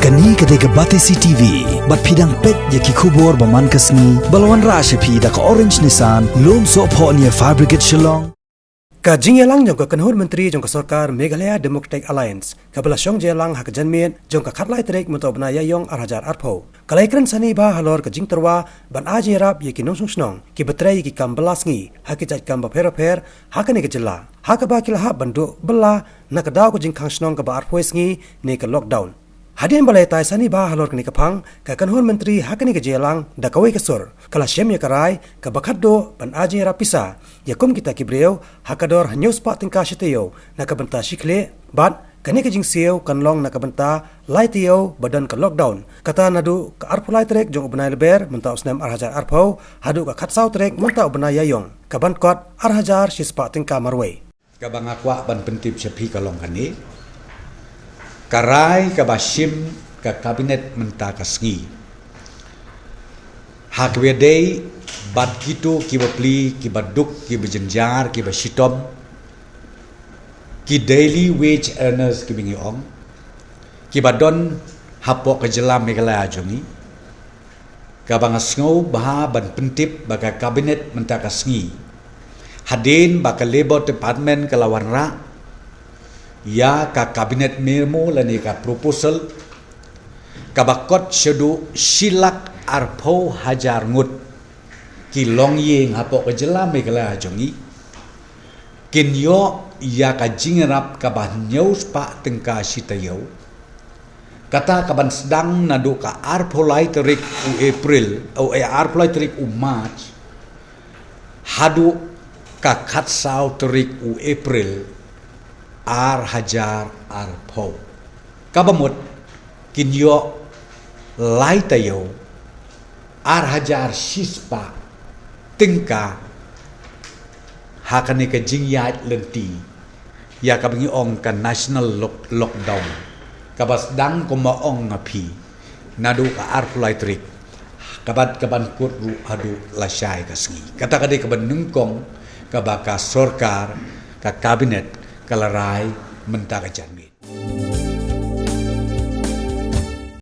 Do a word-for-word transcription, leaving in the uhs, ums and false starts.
Kane ka dei ka Batesi T V, bad phi dang peit ïa ki khubor ba man ka sngi, ba la wanrah sha phi da ka Orange Nissan, Lumsohphoh near Fire Brigade Shillong. Ka jingïalang jong ka kynhun myntri jong ka sorkar Meghalaya Democratic Alliance, kaba la shong jia lang ha ka janmiet jong ka khatlai tarik mynta u bnai Ïaïong arhajar arphew, ka la ïakren sani bha halor ka jingtyrwa ban ai jingïarap ïa ki nongshong shnong kiba trei ïa ki kam bylla sngi ha ki jait kam bapher bapher ha kane ka jylla, ha kaba ki la hap ban duh bylla na ka daw ka jingkhang shnong kaba arphew sngi ne ka lockdown. Hadien ba la ïatai sani bha halor kane ka phang, ka kynhun myntri ha kane ka jingïalang da kawei ka sur ka la shem ïa ka rai kaba khatduh ban ai jingïarap pisa ïa kum kita ki briew ha ka dor hynñiew spah tyngka shi taïew na ka bynta shi khlieh, bad kane ka jingsiew kan long na ka bynta lai taïew ba don ka lockdown, kata naduh ka arphew lai tarik jong u bnai Lber mynta u snem arhajar arphew haduh ka khatsaw tarik mynta u bnai Ïaïong, kaban kot arhajar shi spah tyngka marwei. Kaba nga kwah ban pyntip sha phi ka long kane: ka rai kaba shim ka kabinet mynta ka sngi, ha kaba ïadei bad kito kiba plie, kiba duk, kiba jynjar, kiba shitom, ki daily wage earners kiba ngi ong, kiba don hapoh ka jylla Meghalaya jong ngi, kaba nga sngewbha ban pyntip ba ka kabinet mynta ka sngi, hadien ba ka Labour Department ka la wanrah ïa ka cabinet memo lane ka proposal kaba kot shaduh shi lak arphew hajar ngut ki longïing hapoh ka jylla Meghalaya jong ngi kin ïoh ïa ka jingïarap kaba hynñiew spah tyngka shi taïew, kata kaban sdang naduh ka arphew lai tarik u April, oh, eh, arphew lai tarik u March, haduh ka khatsaw tarik u April arhajar arphew. Kaba mut kin ïoh lai taïew arhajar shi spah tyngka ha kane ka jingïaid lynti ïa kaba ngi ong ka national lock-, lockdown, kaba sdang, kumba ong nga phi, naduh ka arphew lai tarik, kaba, kaban kut ruh haduh lashai ka sngi. Kata ka dei kaba nyngkong kaba ka sorkar, ka kabinet, ka la rai mynta ka janmiet.